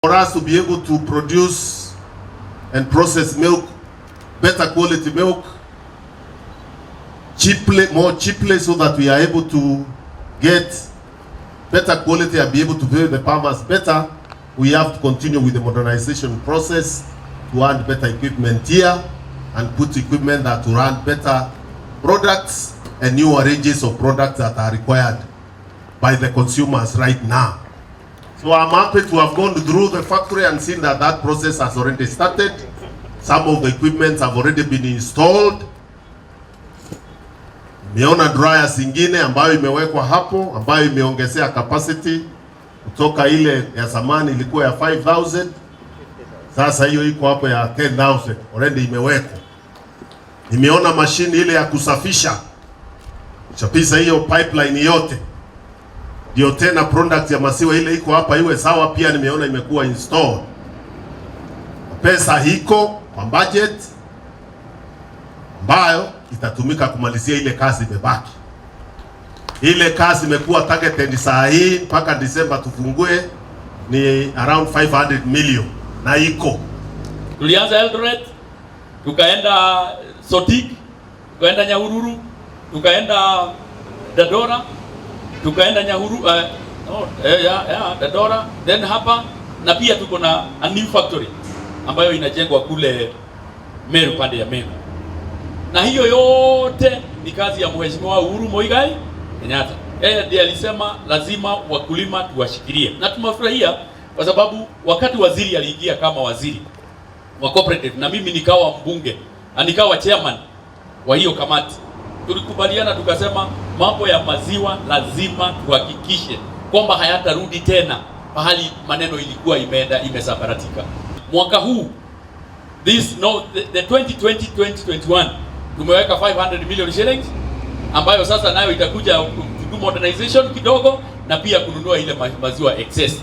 For us to be able to produce and process milk, better quality milk, cheaply, more cheaply, so that we are able to get better quality and be able to pay the farmers better, we have to continue with the modernization process to add better equipment here and put equipment that will run better products and newer ranges of products that are required by the consumers right now. So I'm happy to have gone through the factory and seen that that process has already started. Some of the equipment have already been installed. Nimeona dryers zingine ambayo imewekwa hapo ambayo imeongezea capacity kutoka ile ya zamani ilikuwa ya 5000, sasa hiyo iko hapo ya 10,000 already imewekwa. Nimeona mashini ile ya kusafisha chapisa hiyo pipeline yote ndio tena product ya maziwa ile iko hapa iwe sawa, pia nimeona imekuwa installed. Pesa iko kwa budget ambayo itatumika kumalizia ile kazi imebaki. Ile kazi imekuwa targeted saa hii mpaka Disemba tufungue ni around 500 million na iko. Tulianza Eldoret, tukaenda Sotik, tukaenda Nyahururu, tukaenda Dandora, tukaenda Nyahuru, no, yeah, Dandora, then hapa na pia tuko na a new factory ambayo inajengwa kule Meru, pande ya Meru, na hiyo yote ni kazi ya Mheshimiwa Uhuru Muigai Kenyatta. Yeye ndiye alisema lazima wakulima tuwashikilie, na tumefurahia kwa sababu wakati waziri aliingia kama waziri wa cooperative na mimi nikawa mbunge na nikawa chairman wa hiyo kamati, tulikubaliana tukasema mambo ya maziwa lazima tuhakikishe kwamba hayatarudi tena pahali maneno ilikuwa imeenda imesambaratika. Mwaka huu, this no the 2020 2021, tumeweka 500 million shillings ambayo sasa nayo itakuja to do modernization kidogo na pia kununua ile maziwa excess.